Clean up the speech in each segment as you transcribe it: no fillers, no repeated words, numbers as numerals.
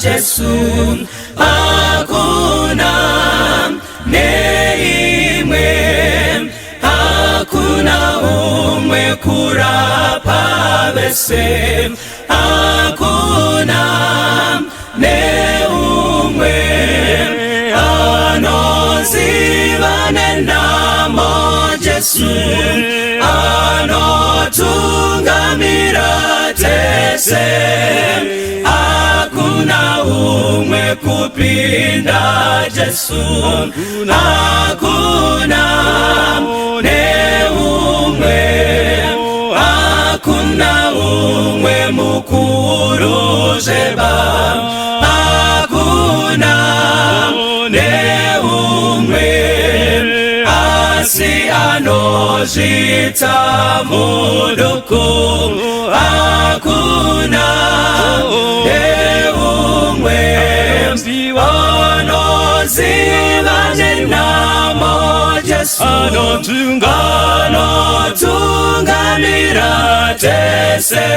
Jesu, hakuna neimwe, hakuna umwe kurapa vese, hakuna neumwe anoziva nenhamo Jesu, anotungamira tese, hakuna umwe kupinda Jesu, hakuna neumwe, hakuna umwe mukuru zveba, hakuna neumwe asi anozviita muduku, hakuna neumwe anoziva nenhamo Jesu, anotungamira tese,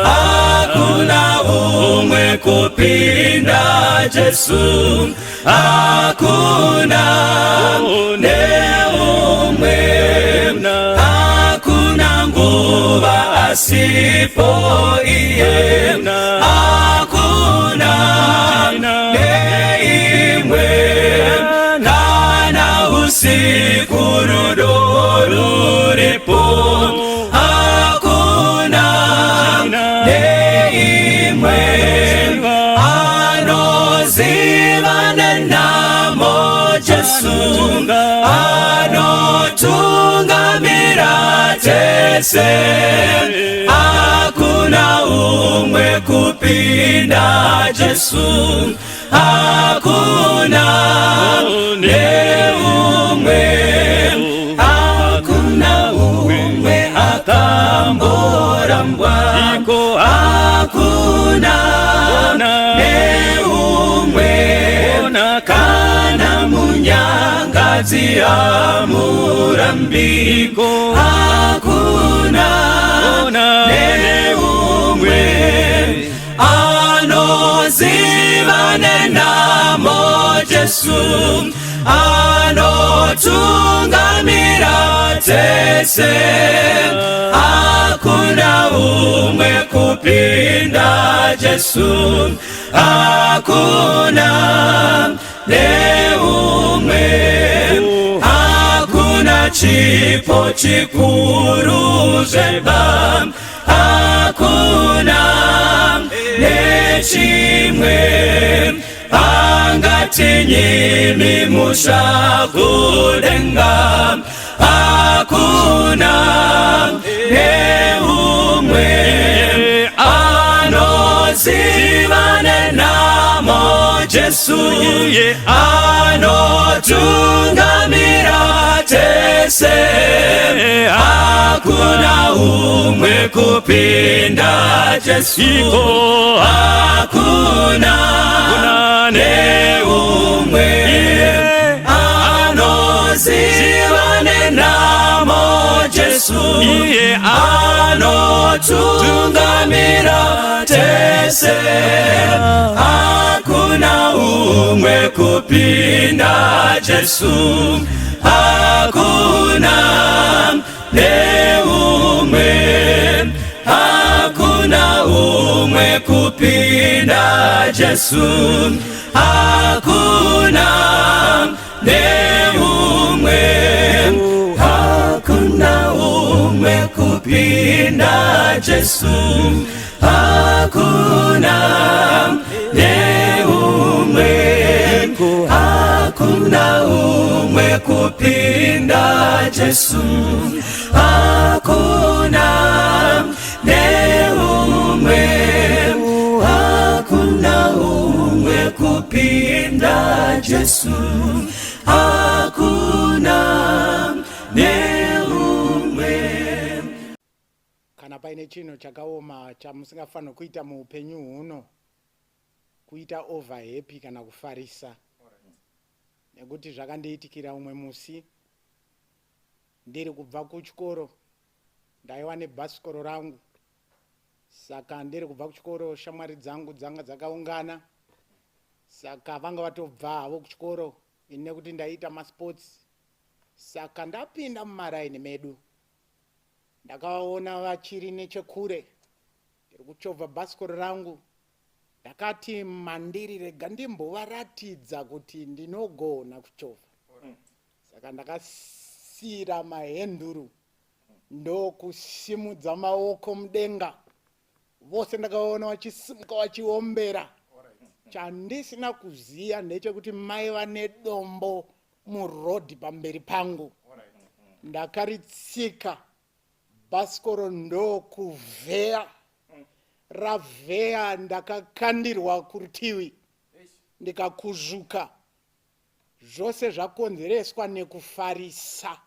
hakuna umwe kupinda Jesu, hakuna neumwe, hakuna nguva asipo iye, hakuna neimwe, kana usiku rudo ruripo, hakuna neimwe anoziva nenhamo Jesu, anotungamira tese, hakuna umwe kupinda Jesu, hakuna neumwe, hakuna umwe akamborambwa, hakuna neumwe, kana munyangadzi hamurambi, hakuna neumwe anoziva nenhamo Jesu, anotungamira tese, hakuna umwe kupinda Jesu, hakuna neumwe, hakuna chipo chikuru zveba, hakuna nechimwe angatinyimi musha kudenga, hakuna neumwe anoziva nenhamo Jesu, anotungamira tese, hakuna umwe kupinda Jesu, hakuna neumwe anoziva nenhamo Jesu, anotungamira tese, hakuna umwe kupinda Jesu, hakuna neumwe, hakuna umwe kupinda Jesu, hakuna neumwe, hakuna umwe kupinda Jesu, hakuna neumwe, hakuna umwe kupinda Jesu, hakuna neumwe, hakuna umwe kupinda Jesu, hakuna neumwe. Kana paine chinhu chakaoma chamusingafaniri kuita muupenyu huno, kuita over happy kana kufarisa, nekuti zvakandiitikira umwe musi ndiri kubva kuchikoro. Ndaiva nebhasikoro rangu. Saka ndiri kubva kuchikoro, shamwari dzangu dzanga dzakaungana, saka vanga vatobva havo kuchikoro ini nekuti ndaiita masports. Saka ndapinda mumaraini medu, ndakavaona vachiri nechekure, ndiri kuchovha bhasikoro rangu. Ndakati mandiri rega ndimbovaratidza kuti ndinogona kuchovha. Saka ndakasiira mahenduru ndokusimudza maoko mudenga, vose ndakavaona vachisimuka vachiombera. Chandisina kuziva ndechekuti maiva nedombo murodhi pamberi pangu, ndakaritsika bhasikoro ndokuvheya. Ravheya ndakakandirwa kurutivi ndikakuzvuka. Zvose zvakonzereswa nekufarisa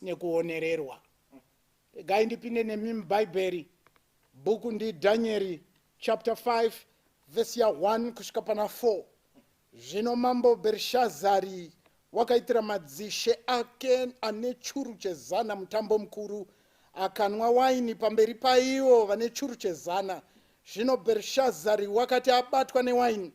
nekuonererwa. Regai ndipinde nemi muBhaibheri. Bhuku ndiDhanieri chapter 5 vhesi ya 1 kusvika pana 4. Zvino mambo Bhershazari wakaitira madzishe ake ane churu chezana mutambo mukuru, akanwa waini pamberi paivo vane churu chezana. Zvino Bhershazari wakati abatwa newaini,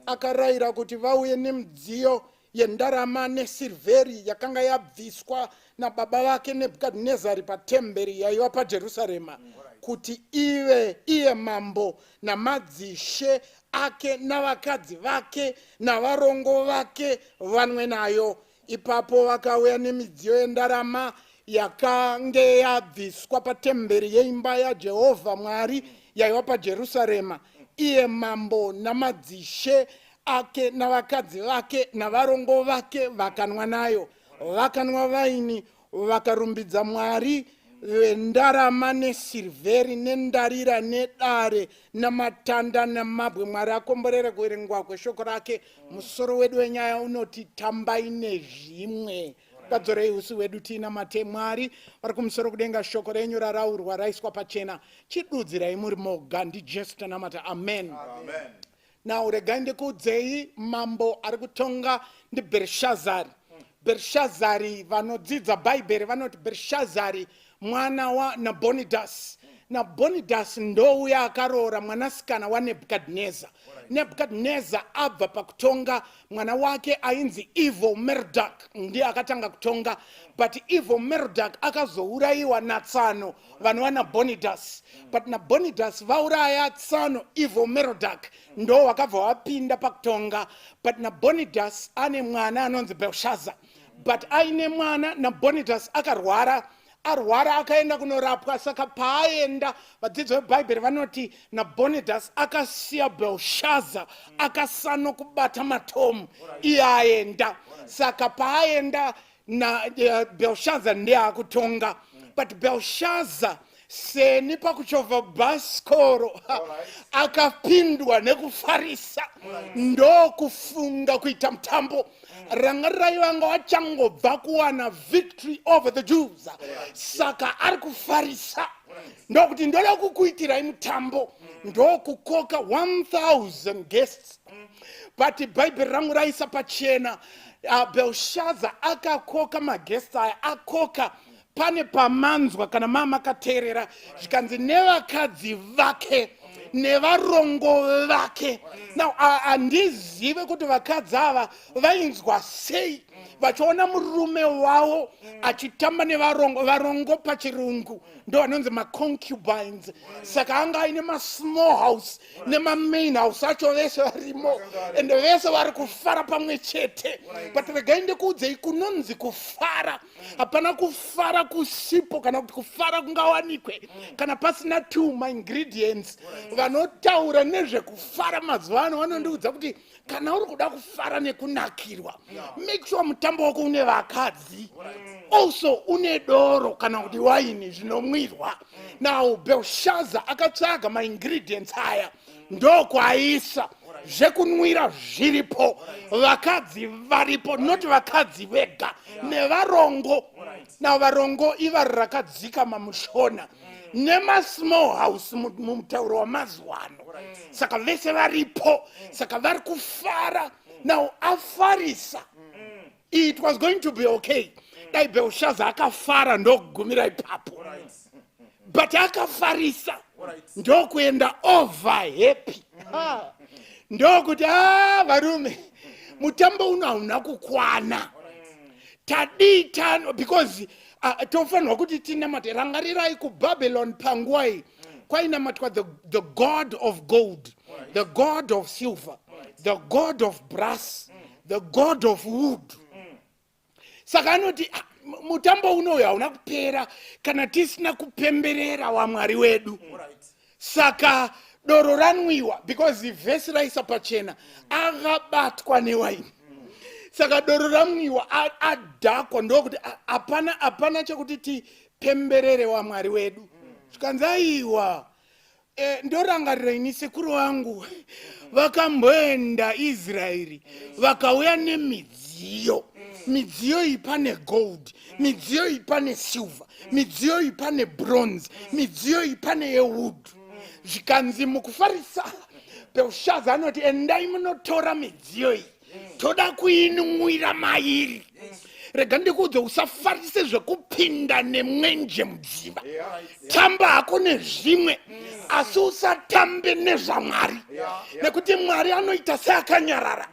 akarayira kuti vauye nemidziyo yendarama nesirveri yakanga yabviswa nababa vake Nebhukadhinezari patemberi yaiva paJerusarema, kuti ive iye mambo namadzishe ake navakadzi vake navarongo vake vanwe nayo. Ipapo vakauya nemidziyo yendarama yakange yabviswa patemberi yeimba yaJehovha Mwari yaiva paJerusarema, iye mambo namadzishe ake navakadzi vake navarongo vake vakanwa nayo. Vakanwa vaini vakarumbidza Mwari vendarama nesirveri nendarira nedare namatanda namabwe. Mwari akomborere kuverengwa kweshoko rake. Musoro wedu wenyaya unoti tambai nezvimwe. Ngadzorei usi hwedu tiinamate. Mwari vari kumusoro kudenga, shoko renyu raraurwa raiswa pachena, chidudzirai muri moga. NdiJesu tanamata, amen, amen. Now regai ndikuudzei, mambo ari kutonga ndiBhershazari. Bhershazari, vanodzidza Bhaibheri vanoti Bhershazari mwana waNabonidus. Nabonidus ndouya akaroora mwanasikana waNebhukadhineza. Nebhukadhineza abva pakutonga, mwana wake ainzi Evil Merodach ndiye akatanga kutonga, but Evil Merodach akazourayiwa natsano vanova Nabonidus. But Nabonidus vauraya tsano Evil Merodach, ndo wakabva wapinda pakutonga. But Nabonidus ane mwana anonzi Belshazzar, but aine mwana Nabonidus akarwara, arwara akaenda kunorapwa. Saka paaenda, vadzidzi veBhaibheri vanoti Nabonidus akasiya Belshazzar akasano kubata matomu iye aenda. Saka paaenda na Belshazzar ndiye akutonga. But Belshazzar seni pakuchovha bhasikoro akapindwa nekufarisa ndokufunga kuita mutambo. Rangarirai, vanga vachangobva kuwana victory over the Jews, saka ari kufarisa ndokuti ndoda kukuitirai mutambo, ndokukoka 1000 guests. But Bhaibheri rangu raisa pachena, Belshazzar akakoka maguests aya, akoka pane pamanzwa kana mamakateerera zvikanzi nevakadzi vake nevarongo vake. Now handizive kuti vakadzi ava vainzwa sei vachiona murume wavo achitamba nevarongo. Varongo pachirungu ndo vanonzi maconcubines. Saka anga aine masmall house nemamain house acho, vese varimo ende vese vari kufara pamwe chete. But regai ndikuudzei kunonzi kufara. Hapana kufara kusipo, kana kuti kufara kungawanikwe kana pasina two maingredients. Vanotaura nezvekufara mazuva ano vanondiudza kuti kana uri kuda kufara nekunakirwa, make sure mutambo wako une vakadzi, also une doro kana kuti waini zvinomwirwa. Now Belshaza akatsvaga maingredients aya ndokwaisa. Zvekunwira zviripo, vakadzi varipo, not vakadzi vega, nevarongo. Now varongo ivari rakadzika mamushona nemasmall house mumutauro wamazuva ano. Saka vese varipo, saka vari kufara. Now afarisa, it was going to be okay dai Belshaza akafara ndokugumira ipapo, but akafarisa. Ndokuenda over happy, ndokuti, "A varume, mutambo uno hauna kukwana. Tadii tano?" Because tofanirwa kuti tinamate. Rangarirai, kuBabylon panguva iyi kwainamatwa the god of gold, the god of silver, the god of brass, the god of wood. Saka anoti, "Ah, mutambo unoyu hauna kupera kana tisina kupemberera wamwari wedu." Saka doro ranwiwa, because vhesi raisa pachena akabatwa newaini. Saka doro ramwiwa, adhakwa, ndokuti, "Hapana chekuti tipemberere wamwari wedu." Zvikanzi, "Aiwa, ndorangarira ini sekuru vangu vakamboenda Israeri, vakauya nemidziyo. Midziyo iyi pane gold, midziyo iyi pane silver, midziyo iyi pane bronze, midziyo iyi pane yewood." Zvikanzi mukufarisa, Belshaza anoti, "Endai munotora midziyo iyi, toda kuinwira mairi." Rega ndikuudze, usafarise zvekupinda nemwenje mudziva. Tamba hako nezvimwe, asi usatambe nezvaMwari, nekuti Mwari anoita seakanyarara,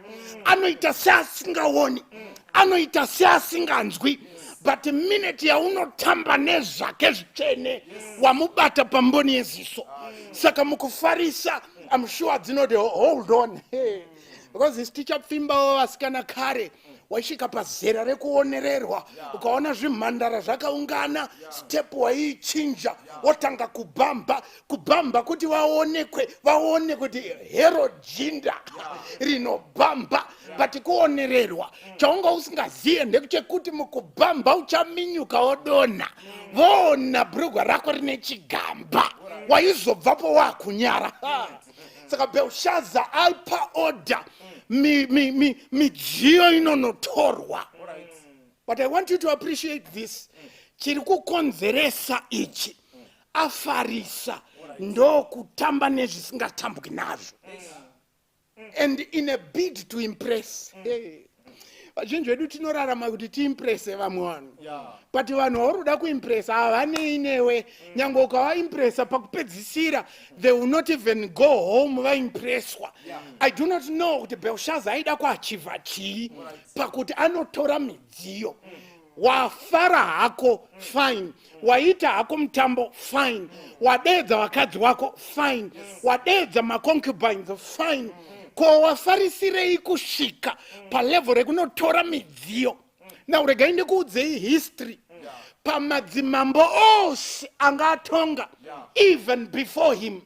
anoita seasingaoni, anoita seasinganzwi, but minute yaunotamba nezvake zvitsvene, wamubata pamboni yeziso. Saka mukufarisa, I'm sure dzinoti, "Hold on." Hey. Because isi tichapfimbawo vasikana kare, waisvika pazera rekuonererwa, ukaona zvimhandara zvakaungana, step waiichinja, wotanga kubhamba, kubhamba kuti vaonekwe, vaone kuti hero jinda rinobhamba. But kuonererwa, chaunga usingaziye ndekuchekuti mukubhamba uchaminyuka, wodonha, voona bhurugwa rako rine chigamba, waizobvapo wakunyara. Saka Belshaza aipa order, midziyo inonotorwa. But I want you to appreciate this: chiri kukonzeresa ichi, afarisa, ndokutamba nezvisingatambwi nazvo, and in a bid to impress. Hey. Vazhinji vedu tinorarama kuti tiimprese vamwe vanhu, but vanhu vauri kuda kuimpresa havanei newe. Nyange ukavaimpresa, pakupedzisira they will not even go home vaimpreswa. I do not know kuti Belshaza aida kuachivha chii pakuti anotora midziyo. Wafara hako, fine. Waita hako mutambo, fine. Wadeedza vakadzi wako, fine. Wadeedza maconcubines, fine. Ko wafarisirei kusvika palevel rekunotora midziyo? Now regai ndikuudzei history. Pamadzimambo ose anga atonga even before him,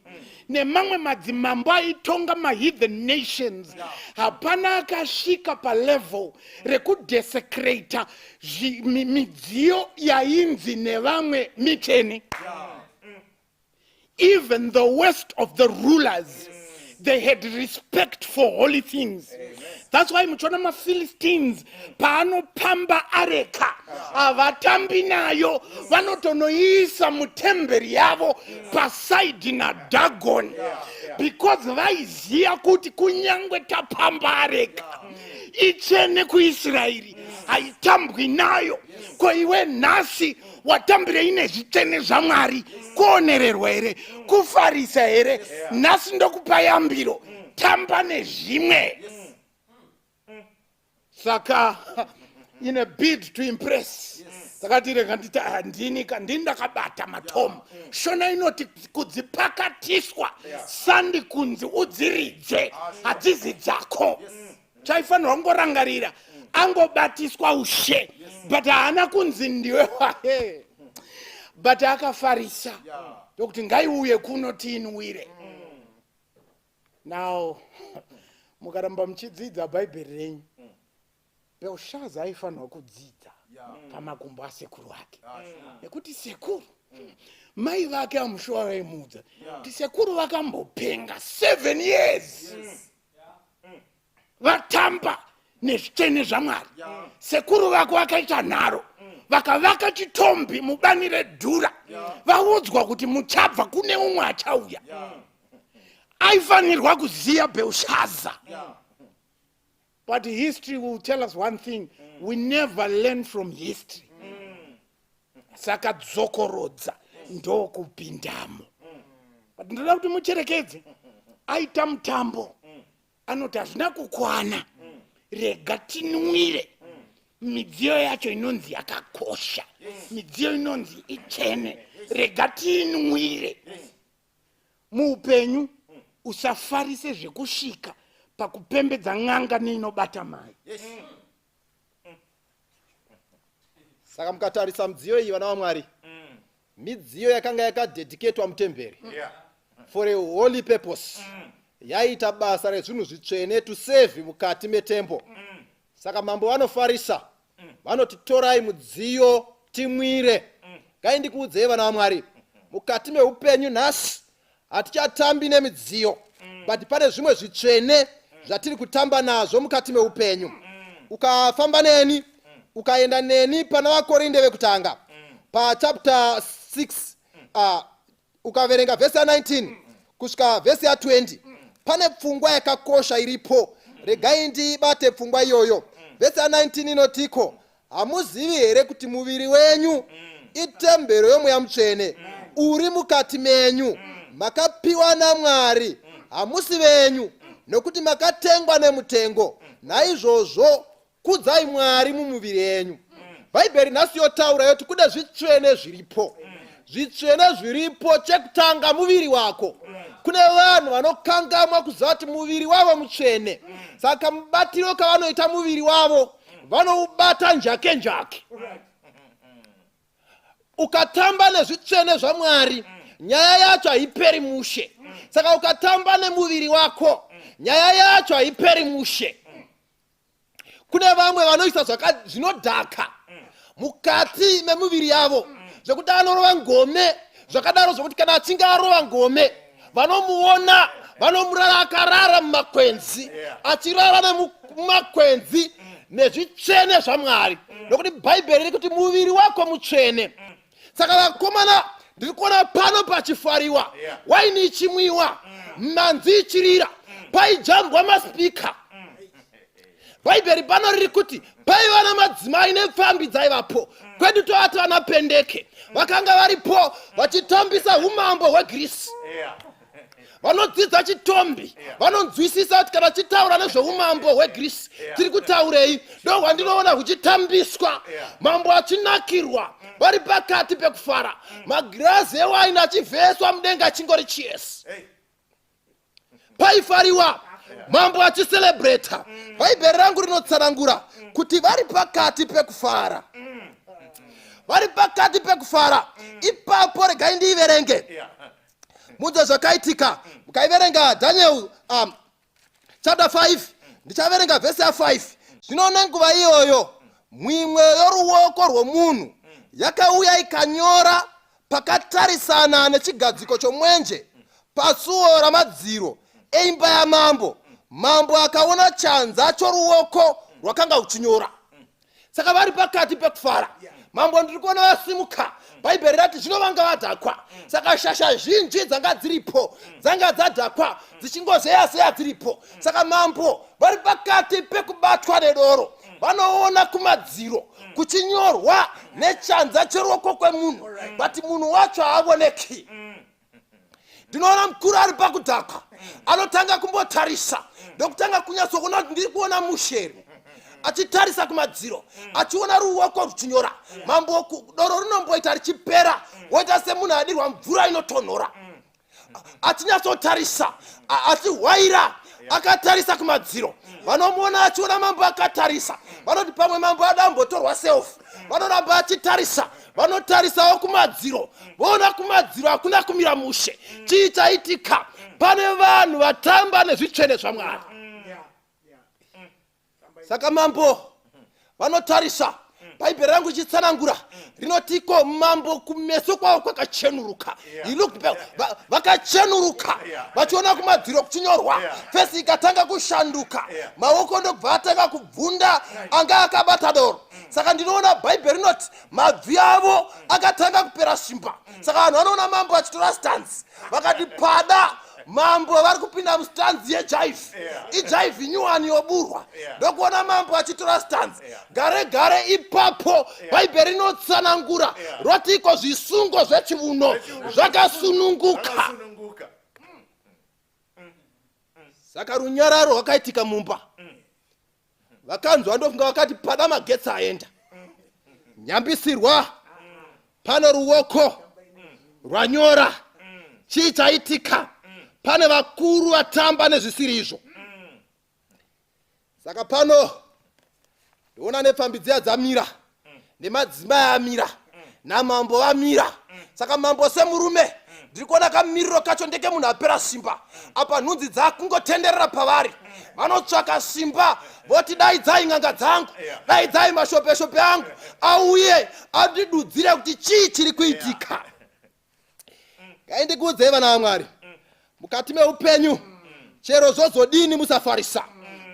nemamwe madzimambo aitonga maheathen nations, hapana akasvika palevel rekudesecrata midziyo yainzi nevamwe mitsvene. Even the worst of the rulers, they had respect for holy things. That's why muchiona maPhilistines paanopamba areka, havatambi nayo, vanotonoiisa mutemberi yavo pasaidhi naDagon, because vaiziva kuti kunyange tapamba areka, itsvene kuIsraeri, haitambwi nayo. Ko iwe nhasi watambirei nezvitsvene zvaMwari? Kuonererwa here? Kufarisa here? Nhasi ndokupa yambiro: tamba nezvimwe. Saka in a bid to impress, takati rega nditi, "Ah, ndini ka, ndini ndakabata matomu." Shona inoti kudzipakatiswa sandi kunzi udziridze, hadzizi dzako. Chaifanirwa kungorangarira, angobatiswa ushe, but haana kunzi ndiwe wahe. But akafarisa, ndokuti, "Ngaiuye kuno tiinwire." Now mukaramba muchidzidza Bhaibheri renyu, Belshaza aifanirwa kudzidza pamakumbo asekuru ake, nekuti sekuru, mai vake amushuwa vaimuudza kuti sekuru vakambopenga 7 years vatamba nezvitsvene zvaMwari. Sekuru vako vakaita nharo, vakavaka chitombi mubani reDhura, vaudzwa kuti muchabva, kune umwe achauya. Aifanirwa kuziva Belshaza. But history will tell us one thing: we never learn from history. Saka dzokorodza, ndokupindamo. But ndinoda kuti mucherekedze, aita mutambo anoti hazvina kukwana, rega tinwire midziyo yacho inonzi yakakosha, midziyo inonzi itsvene, rega tiinwire. Muupenyu usafarise zvekusvika pakupembedza n'anga neinobata mai. Saka mukatarisa midziyo iyi, vana vaMwari, midziyo yakanga yakadedicatwa mutemberi for a holy purpose. Yaiita basa rezvinhu zvitsvene to save mukati metemple. Saka mambo vanofarisa, vanoti torai mudziyo timwire. Ngai ndikuudzei, vana vaMwari, mukati meupenyu nhasi hatichatambi nemidziyo, but pane zvimwe zvitsvene zvatiri kutamba nazvo mukati meupenyu. Ukafamba neni, ukaenda neni pana Vakorinde vekutanga pachapter 6, ukaverenga vhesi ya19 kusvika vhesi ya20, pane pfungwa yakakosha iripo. Regai ndibate pfungwa iyoyo. Vhesi ya19 inotiko, "Hamuzivi here kuti muviri wenyu itembero yoMweya Mutsvene uri mukati menyu, makapiwa naMwari? Hamusi venyu, nokuti makatengwa nemutengo. Naizvozvo kudzai Mwari mumuviri yenyu." Bhaibheri nhasi yotaura yoti kune zvitsvene zviripo, zvitsvene zviripo. Chekutanga, muviri wako. Kune vanhu vanokangamwa kuziva kuti muviri wavo mutsvene. Saka mubatiro kavanoita muviri wavo, vanoubata njake njake. Ukatamba nezvitsvene zvaMwari, nyaya yacho haiperi mushe. Saka ukatamba nemuviri wako, nyaya yacho haiperi mushe. Kune vamwe vanoisa zvinodhaka mukati memuviri yavo zvekuti anorova ngome zvakadaro, zvokuti kana achinge arova ngome, vanomuona vanomurara akarara mumakwenzi, achirara nemumakwenzi nezvitsvene zvaMwari, nokuti Bhaibheri riri kuti muviri wako mutsvene. Saka vakomana, ndiri kuona pano pachifariwa, waini ichimwiwa, manzi ichirira, paijambwa maspeaker. Bhaibheri pano riri kuti paiva namadzimai nepfambi dzaivapo. Kwedu tovati vana pendeke vakanga varipo vachitambisa umambo hweGirisi. Vanodzidza chitombi vanonzwisisa kuti kana tichitaura nezveumambo hweGirisi tiri kutaurei. Ndo hwandinoona huchitambiswa, mambo achinakirwa, vari pakati pekufara, magirazi ewaini achivheswa mudenga achingori chiesi. Paifariwa, mambo achicelebrata. Bhaibheri rangu rinotsanangura kuti vari pakati pekufara, vari pakati pekufara ipapo. Regai ndiiverenge munzwe zvakaitika. Mukaiverenga Daniel chapter 5, ndichaverenga vhesi ya5. "Zvino nenguva iyoyo mimwe yoruoko rwomunhu yakauya ikanyora pakatarisana nechigadziko chomwenje pasuo ramadziro eimba yamambo. Mambo akaona chanza choruoko rwakanga ruchinyora." Saka vari pakati pekufara, mambo ndiri kuona vasimuka. Bhaibheri rati zvino vanga vadhakwa. Saka shasha zhinji dzanga dziripo dzanga dzadhakwa, dzichingozeya zeya dziripo. Saka mambo vari pakati pekubatwa nedoro, vanoona kumadziro kuchinyorwa nechanza cheruoko kwemunhu, but munhu wacho haaoneki. Ndinoona mukuru ari pakudhakwa anotanga kumbotarisa, ndokutanga kunyatsokuona kuti ndiri kuona mushere, achitarisa kumadziro achiona ruoko ruchinyora. Mambo, doro rinomboita richipera, woita semunhu adirwa mvura inotonhora, achinyatsotarisa, achihwaira akatarisa kumadziro. Vanomuona achiona mambo akatarisa vanoti pamwe mambo ada ambotorwa selfie. Vanoramba achitarisa, vanotarisawo kumadziro, voona kumadziro hakuna kumira mushe. Chii chaitika? Pane vanhu vatamba nezvitsvene zvaMwari. Saka mambo vanotarisa. Bhaibheri rangu richitsanangura rinotiko mambo kumeso kwavo kwakachenuruka. He looked back. Vakachenuruka vachiona kumadziro kuchinyorwa. Face ikatanga kushanduka, maoko ndobva atanga kubvunda anga akabata doro. Saka ndinoona Bhaibheri rinoti mabvi avo akatanga kupera simba. Saka vanhu vanoona mambo achitora stance, vakati pada mambo vari kupinda mustance yejive, ijive nyuwani yoburwa. Ndokuona mambo achitora stance. Gare gare ipapo Bhaibheri rinotsanangura rotiko zvisungo zvechiuno zvakasununguka. Zvakasununguka. Saka runyararo rwakaitika mumba. Vakanzwa ndofunga vakati pada magetsi aenda. Nyambisirwa pano ruoko rwanyora. Chii chaitika? Pane vakuru vatamba nezvisiri izvo. Saka pano ndoona nepfambi dziya dzamira nemadzimai amira namambo vamira. Saka mambo semurume ndiri kuona kamiriro kacho ndeke munhu apera simba. Apa nhunzi dzakungotenderera pavari, vanotsvaka simba voti daidzai n'anga dzangu, daidzai mashopeshope angu auye andidudzire kuti chii chiri kuitika. Ngai ndikuudzei vana vaMwari, mukati meupenyu chero zvozodini musafarisa.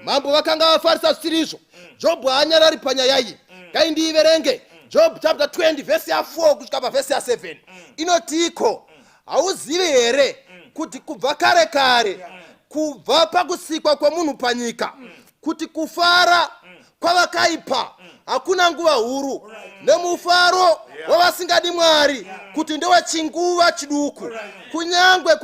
Mambo vakanga vafarisa zvisiri izvo. Jobhu haanyarari panyaya iyi. Ngai ndiiverenge Job chapter 20 vhesi ya 4 kusvika pavhesi ya 7 inotiiko, hauzivi here kuti kubva kare kare, kubva pakusikwa kwemunhu panyika, kuti kufara kwavakaipa hakuna nguva huru, nemufaro wavasingadi Mwari kuti ndewechinguva chiduku, kunyangwe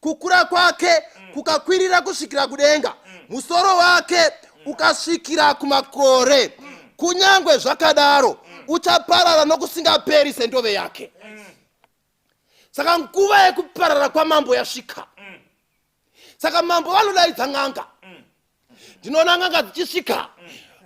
kukura kwake kukakwirira kusvikira kudenga, musoro wake ukasvikira kumakore, kunyangwe zvakadaro uchaparara nokusingaperi sendove yake. Saka nguva yekuparara kwamambo yasvika. Saka mambo vanodaidza n'anga. Ndinoona n'anga dzichisvika,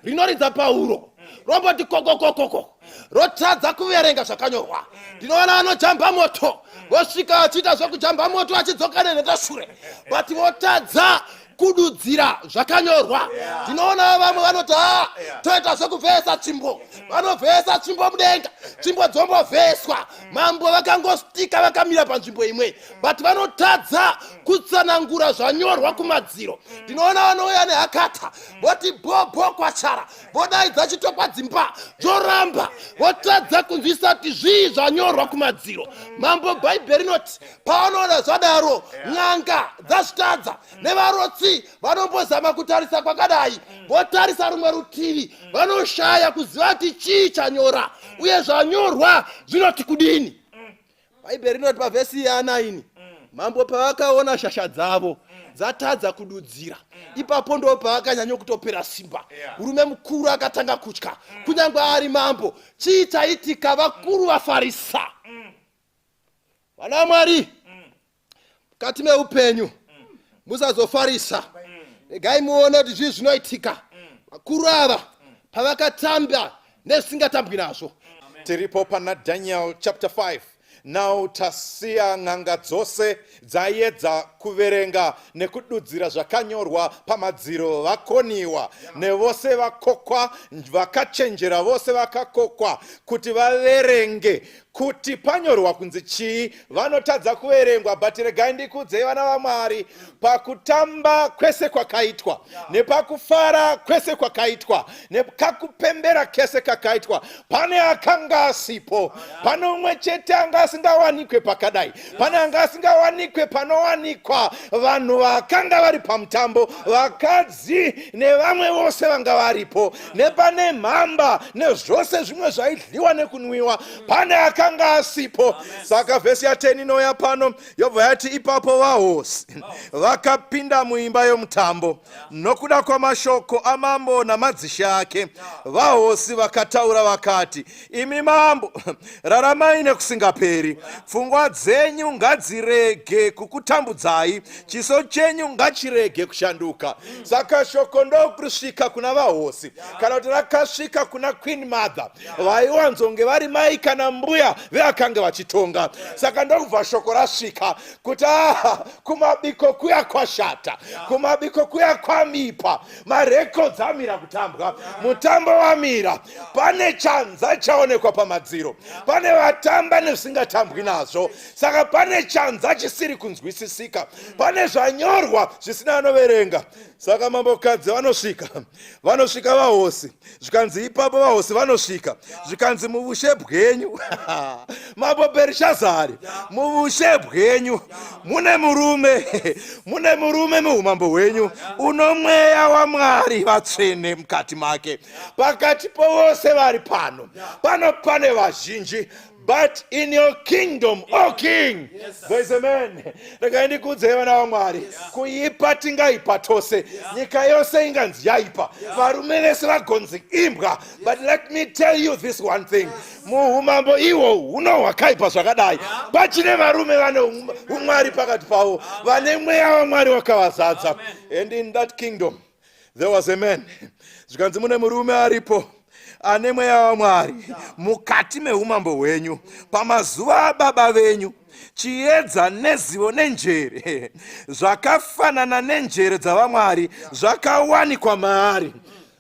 rinoridza pauro romboti kokokokoko, rotadza kuverenga zvakanyorwa. Ndinoona vanojamba moto vosvika vachiita zvekujamba moto vachidzoka nenheta shure, but votadza kududzira zvakanyorwa. Ndinoona vamwe vanoti ha, toita zvekuvhesa tsvimbo, vanovhesa tsvimbo mudenga, tsvimbo dzombovheswa. Mambo vakangostika vakamira panzvimbo imwe, but vanotadza kutsanangura zvanyorwa kumadziro. Ndinoona vanouya nehakata voti bhobho kwachara, vodaidza chitokwa dzimba dzoramba, votadza kunzwisa kuti zvii zvanyorwa kumadziro. Mambo Bhaibheri rinoti pavanoona zvadaro, n'anga dzazvitadza nevarotsi vanombozama kutarisa kwakadai, votarisa rumwe rutivi, vanoshaya kuziva kuti chii chanyora uye zvanyorwa zvinoti kudini. Bhaibheri rinoti pavhesi ya9, mambo pavakaona shasha dzavo dzatadza kududzira, ipapo ndo paakanyanya kutopera simba. Murume mukuru akatanga kutya, kunyange ari mambo. Chii chaitika? Vakuru vafarisa. Vana vaMwari, mukati meupenyu musazofarisa. Regai muone kuti zvii zvinoitika vakuru ava pavakatamba nezvisingatambwi nazvo. Tiripo pana Daniel chapter 5. Now tasiya n'anga dzose dzaiedza kuverenga nekududzira zvakanyorwa pamadziro vakoniwa, nevose vakokwa, vakachenjera vose vakakokwa kuti vaverenge kuti panyorwa kunzi chii, vanotadza kuverengwa. But regai ndikudzei vana vaMwari, pakutamba kwese kwakaitwa, nepakufara kwese kwakaitwa, nekakupembera kese kakaitwa, pane akanga asipo. Pane umwe chete anga asingawanikwe pakadai, pane anga asingawanikwe panowanikwa vanhu vakanga vari pamutambo, vakadzi nevamwe vose vanga varipo, nepane mhamba nezvose zvimwe zvaidliwa nekunwiwa, pane akanga asipo. Saka vhesi ya10 inouya pano yobva yati, ipapo vahosi vakapinda muimba yomutambo nokuda kwamashoko amambo namadzishe ake. Vahosi vakataura vakati, imi mambo, raramai nekusingaperi. Pfungwa dzenyu ngadzirege kukutambudzai, chiso chenyu ngachirege kushanduka. Saka shoko ndokusvika kuna vahosi, kana kuti rakasvika kuna Queen Mother, vaiwanzonge vari mai kana mbuya veakange vachitonga. Saka ndokubva shoko rasvika kuti aha, kumabiko kuya kwashata, kumabiko kuya kwamipa, marekodzi amira kutambwa, mutambo wamira, pane chanza chaonekwa pamadziro, pane vatamba nezvisingatambwi nazvo. Saka pane chanza chisiri kunzwisisika, pane zvanyorwa zvisina anoverenga. Saka mambokadzi vanosvika vahosi, zvikanzi ipapo vahosi vanosvika, zvikanzi muvushe bwenyu, mambo Bherishazari, muvushe bwenyu mune murume, mune murume muumambo hwenyu uno mweya waMwari vatsvene mukati make. Pakati povose vari pano, pano pane vazhinji. But in your kingdom, O king, there is a man. Regai ndikuudzei vana vaMwari, kuipa tingaipa tose, nyika yose inganzi yaipa, varume vese vagonzi imbwa. But let me tell you this one thing, muumambo ihwo huno hwakaipa zvakadai, pachine varume vane umwari pakati pavo, vane mweya waMwari wakavazadza. And in that kingdom there was a man. Zvikanzi mune murume aripo ane mweya waMwari mukati meumambo hwenyu. Pamazuva ababa venyu, chiedza nezivo nenjere zvakafanana nenjere dzavamwari zvakawanikwa maari.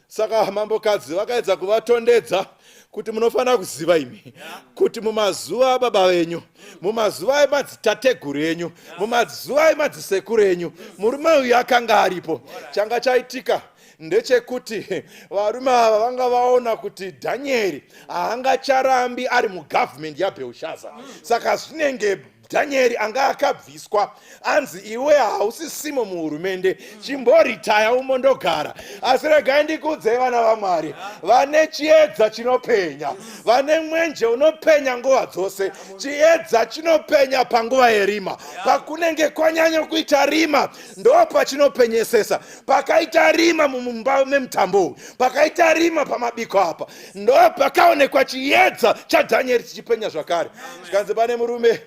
Saka mambokadzi vakaedza kuvatondedza kuti munofanira kuziva imi kuti mumazuva ababa venyu, mumazuva emadzitateguru enyu, mumazuva emadzisekuru enyu, murume uyu akanga aripo. Changa chaitika ndechekuti varume ava vanga vaona kuti Dhanieri haangacharambi ari mugavhumendi yaBhelshaza. Saka zvinenge Dhanieri anga akabviswa, anzi iwe hausisimo muhurumende, chimboritaya umondogara. Asi regai ndikuudzei vana vaMwari, vane chiedza chinopenya, vane mwenje unopenya nguva dzose. Chiedza chinopenya panguva yerima. Pakunenge kwanyanya kuita rima, ndo pachinopenyesesa. Pakaita rima mumumba memutambo uyu, pakaita rima pamabiko apa, ndo pakaonekwa chiedza chaDhanieri chichipenya zvakare. Zvikanzi pane murume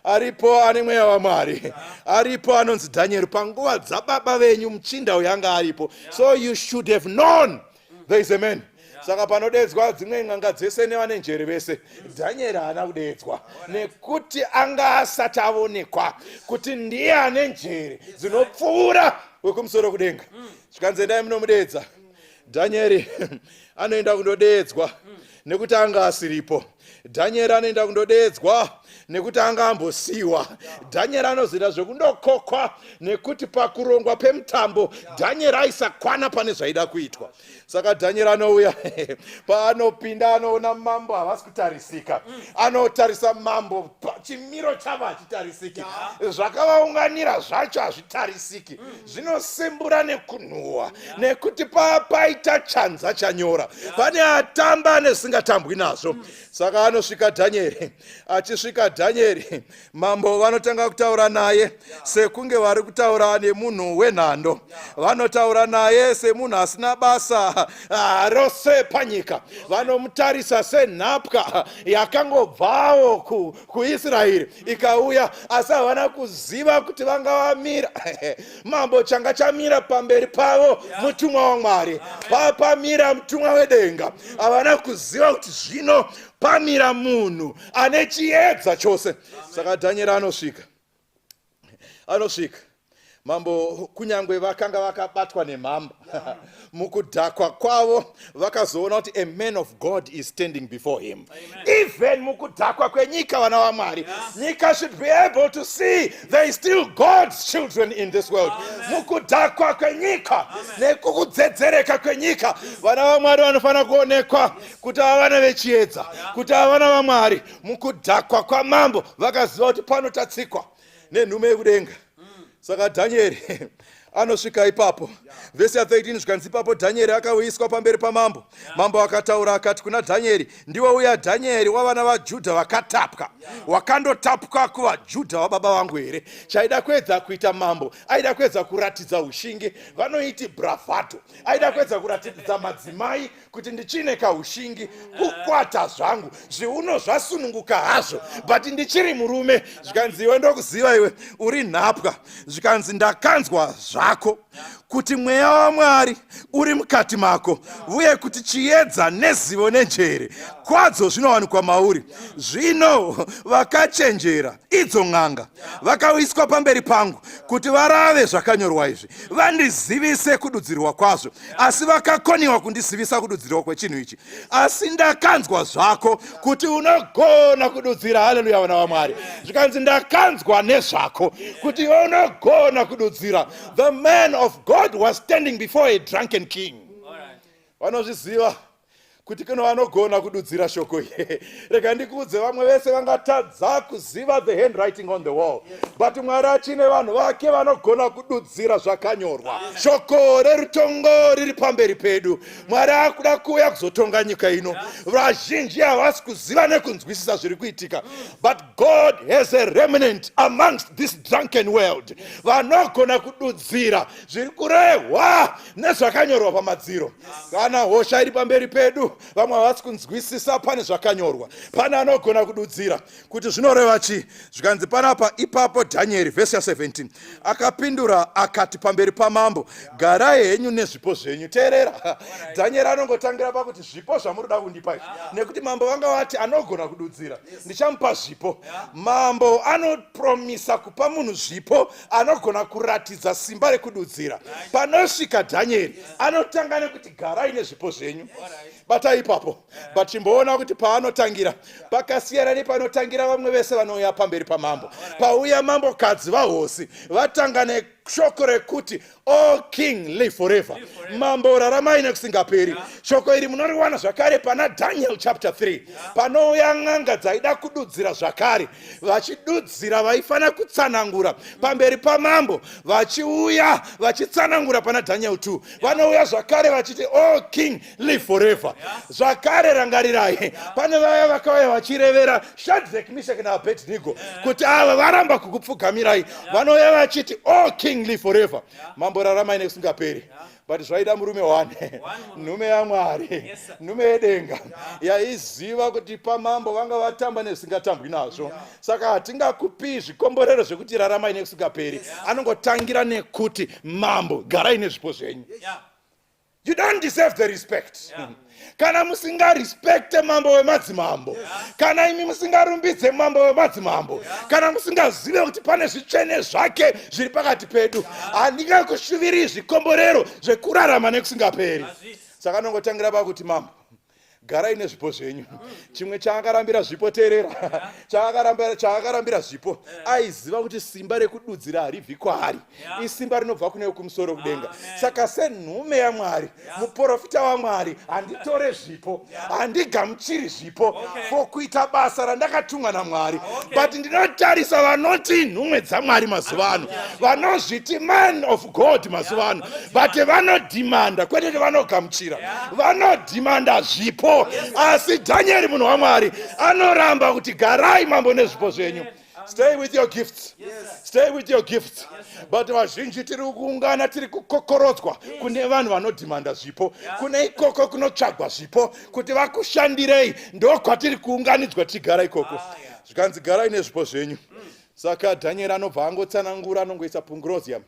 aripo ane mweya waMwari aripo anonzi Dhanieri. Panguva dzababa venyu, muchinda uyu anga aripo, so you should have known there is a man. Saka panodedzwa dzimwe n'anga dzese nevane njere vese, Dhanieri haana kudedzwa nekuti anga asati avonekwa kuti ndiye ane njere dzinopfuura wekumusoro kudenga. Zvikanzi endai munomudedza. Dhanieri anoenda kundodedzwa nekuti anga asiripo. Dhanieri anoenda kundodedzwa nekuti anga ambosiyiwa. Dhanieri anozoita zvekundokokwa nekuti pakurongwa pemutambo Dhanieri aisakwana pane zvaida kuitwa. Saka Dhanieri anouya. Paanopinda anoona mambo havasi kutarisika. Anotarisa mambo, chimiro chavo hachitarisiki, zvakavaunganira zvacho hazvitarisiki, zvinosimbura nekunhuhwa nekuti papaita chanza chanyora, pane atamba nezvisingatambwi nazvo. Saka anosvika Dhanieri. Achisvika Dhanieri, mambo vanotanga kutaura naye sekunge vari kutaura nemunhu wenhando. Vanotaura naye semunhu asina basa rose panyika. Vanomutarisa senhapwa yakangobvawo kuIsraeri ikauya, asi havana kuziva kuti vanga vamira mambo changa chamira pamberi pavo mutumwa waMwari. Papamira mutumwa wedenga, havana kuziva kuti zvino pamira munhu ane chiedza chose. Saka Dhanieri anosvika. Anosvika mambo, kunyange vakanga vakabatwa nemhamba mukudhakwa kwavo, vakazoona kuti a man of God is standing before him. Even mukudhakwa kwenyika, vana vaMwari, nyika should be able to see there is still God's children in this world. Mukudhakwa kwenyika nekukudzedzereka kwenyika, vana vaMwari vanofanira kuonekwa kuti ava vana vechiedza, kuti ava vana vaMwari. Mukudhakwa kwamambo vakaziva kuti panotatsikwa nenhume yekudenga. Saka Dhanieri anosvika ipapo. Vhesi ya13, zvikanzi ipapo Dhanieri akauyiswa pamberi pamambo. Mambo akataura akati kuna Dhanieri, "Ndiwe uya Dhanieri wavana vaJudha vakatapwa, wakandotapwa kuvaJudha vababa vangu here?" Chaida kuedza kuita mambo, aida kuedza kuratidza ushingi, vanoiti bravado. Aida kuedza kuratidza madzimai kuti ndichine kaushingi, kukwata zvangu zviuno zvasununguka hazvo, but ndichiri murume. Zvikanzi iwe ndokuziva, iwe uri nhapwa. Zvikanzi ndakanzwa zvako kuti mweya waMwari uri mukati mako, uye kuti chiedza nezivo nenjere kwadzo zvinowanikwa mauri. Zvino vakachenjera, idzo n'anga, vakauyiswa pamberi pangu kuti varave zvakanyorwa izvi, vandizivise kududzirwa kwazvo, asi vakakoniwa kundizivisa kududzirwa kwechinhu ichi. Asi ndakanzwa zvako kuti unogona kududzira. Haleluya, vana vaMwari. Zvikanzi ndakanzwa nezvako kuti iwe unogona kududzira. The man of God was standing before a drunken king. Vanozviziva. Kuti kune vanogona kududzira shoko iri. Rega ndikuudze, vamwe vese vangatadza kuziva the handwriting on the wall, but Mwari achine vanhu vake vanogona kududzira zvakanyorwa. Shoko rerutongo riri pamberi pedu. Mwari akuda kuuya kuzotonga nyika ino. Vazhinji havasi kuziva nekunzwisisa zviri kuitika, but God has a remnant amongst this drunken world vanogona kududzira zviri kurehwa nezvakanyorwa pamadziro. Kana hosha iri pamberi pedu, vamwe havasi kunzwisisa pane zvakanyorwa. Pane anogona kududzira kuti zvinoreva chii. Zvikanzi panapa, ipapo Dhanieri, vhesi ya17, akapindura akati pamberi pamambo, "Garai henyu nezvipo zvenyu." Teerera, Dhanieri anongotangira pakuti zvipo zvamuri kuda kundipa izvi, nekuti mambo vanga vati anogona kududzira ndichamupa zvipo. Mambo anopromisa kupa munhu zvipo anogona kuratidza simba rekududzira. Panosvika Dhanieri, anotanga nekuti garai nezvipo zvenyu. Batai ipapo, but chimboona kuti paanotangira pakasiyana nepanotangira vamwe vese vanouya pamberi pamambo. Pauya mambokadzi vahosi, vatanga neshoko rekuti, "O king, live forever." Mambo, raramai nekusingaperi. Shoko iri munoriwana zvakare pana Daniel chapter 3, panouya n'anga dzaida kududzira zvakare. Vachidudzira, vaifanira kutsanangura pamberi pamambo. Vachiuya vachitsanangura pana Daniel 2, vanouya zvakare vachiti, "O king, live forever." Zvakare rangarirai, pane vaya vakauya vachirevera Shadrach, Meshach naAbednego kuti ava varamba kukupfugamirai. Vanouya vachiti, "O king, live forever." Mambo, raramai nekusingaperi. But zvaida murume one, nhume yaMwari, nhume yedenga yaiziva kuti pamambo vanga vatamba nezvisingatambwi nazvo, saka hatingakupii zvikomborero zvekuti raramai nekusingaperi. Anongotangira nekuti, "Mambo, garai nezvipo zvenyu. You don't deserve the respect." Kana musingarespekte mambo wemadzimambo, kana imi musingarumbidze mambo wemadzimambo, kana musingazive kuti pane zvitsvene zvake zviri pakati pedu, handingakushuvirii zvikomborero zvekurarama nekusingaperi. Saka anongotangira pakuti, "Mambo, garai nezvipo zvenyu." Chimwe chaakarambira zvipo, teerera, chaakarambira zvipo, aiziva kuti simba rekududzira haribvi kwaari, isimba rinobva kune kumusoro kudenga. Saka senhume yaMwari, muprofita waMwari, handitore zvipo, handigamuchiri zvipo for kuita basa randakatumwa naMwari. But ndinotarisa vanoti nhume dzaMwari mazuva ano, vanozviti man of God mazuva ano, but vanodhimanda, kwete kuti vanogamuchira, vanodhimanda zvipo. Asi Dhanieri, munhu waMwari, anoramba kuti, "Garai, mambo, nezvipo zvenyu. Stay with your gifts, stay with your gifts." But vazhinji tiri kuungana, tiri kukokorodzwa kune vanhu vanodhimanda zvipo. Kune ikoko kunotsvagwa zvipo kuti vakushandirei, ndokwatiri kuunganidzwa tichigara ikoko. Zvikanzi, "Garai nezvipo zvenyu." Saka Dhanieri anobva angotsanangura, anongoisa pungrosium